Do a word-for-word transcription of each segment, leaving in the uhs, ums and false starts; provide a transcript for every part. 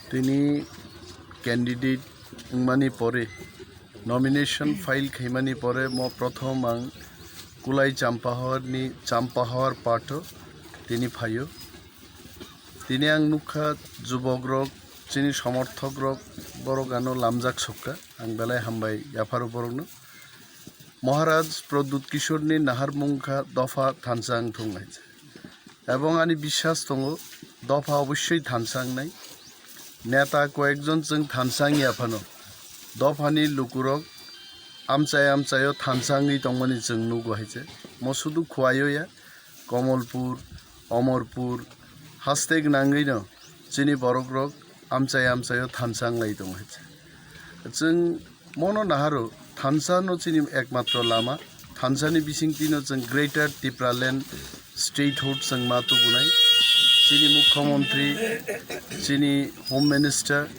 Tini candidate wngmani pore, nomination file khaimani pore mo prothom ang Kulai Champahor ni Champahor patho tini phaio. Tini ang nukha jubok rok, chini somorthok rok, borok ano lamjak sokha. Ang belai hambai yapharo borokno. Maharaj Pradyut Kishore ni naharmung kha dopha thansa wngthung hai se. Ebong ani biswas tongo, dopha obossoi thansa wngnai. Neta koyekjon chwng thansa wngya phano, dophani lukurok amchai amchaio thansa wngwi tongmani chwng nugo hai se. Mo sudu Khowai o ya, Kamalpur, Amarpur, haste gwnangwino chini borokrok amchai amchaio thansa wnglai tongo hai se. Chwng mono naharo, thansa no chini ekmatro lama, thansa ni bisingtwi no chwng Greater Tipraland Statehood chwng ma tubunai. Chini Mukhyamantri, chini Home Minister,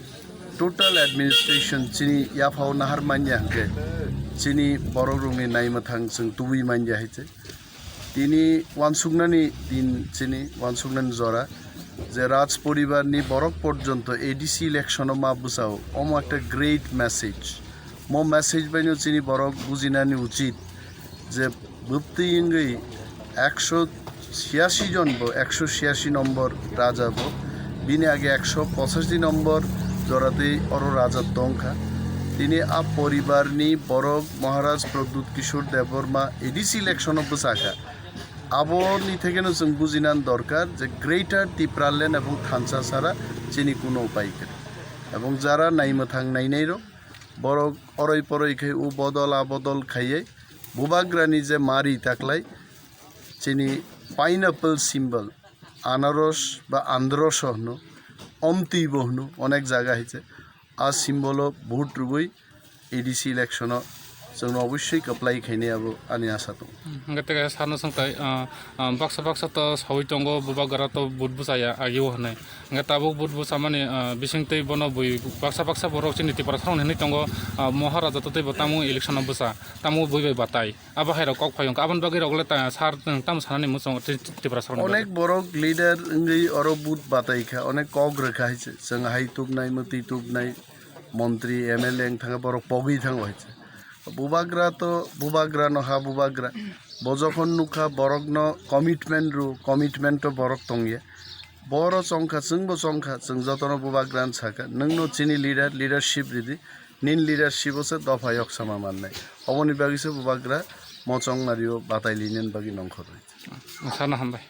total administration chini yaphao nahar manya hwnkhe chini borokrokni naimwthang chwng tubui manya hai se. Tini wansuknani din, chini wansuknani jora, je Raj poribar ni borok porjonto A D C election o ma bwsao, omo ekta great message. Mo message bai no chini borok bujinani uchit je bwtwi wngwi ekso chiyasi jon bo, ekso chiyasi nombor raja bo, bini age ekso pochashi nombor joratwi oro raja tongkha. Tini a poribar ni borok Maharaj Pradyut Kishore Debbarma A D C election o bwsakha. Aboni thekeno chwng bujinani dorkar je Greater Tipraland ebong thansa sara chini kuno upai kwrwi. Ebong jara naimwthang nainairok, borok oroi poroi khe o bodol a bodol khaiwi Bubagrani je mari taklai chini pineapple symbol, anaros ba androso hwno, omtwi bo hwno onek jaga hai se. A symbol o vote rwui A D C election o chwngno obossoi kwplai khainai abo ani asa tongo. Hwnkhe tei kaisa sarno swngtai, ah, ah, baksa baksa to saui tongo, Bubagra to vote bwchaya agio hwnwi. Hwnkhe tabuk vote bwchamani, ah, bisingtwi bono bui baksa baksa borok chini Tiprasarokni hwnwi tongo, ah, Maharaja to teibo tamo election o bwcha, tamo bui bai batai. Abo hai rok kok phai wngkha, aboni bagwi rok le ta sar tamo sanani muchung Tiprasarokni bagwi. Onek borok leader wngwi oro vote batai kha, onek kok rwkha hai se, chwng hai tubnai, mwtwi tubnai. Montri, M L A wng thangkhe borok pogwi thango hai se. Bubagra to bubagra no ha bubagra. Bo jokhon nukha borokno commitment rw, commitment to borok tongya. Boro chongkha, chwngbo chongkha, chwng jotono bubagra wng sakha. Nwngno chini leader, leadership ridi. Nini leadership o se dopha yok sama mannai. Oboni bagwi se bubagra mochong nario batai linani bagwi nongkhor rw. Sana hambai.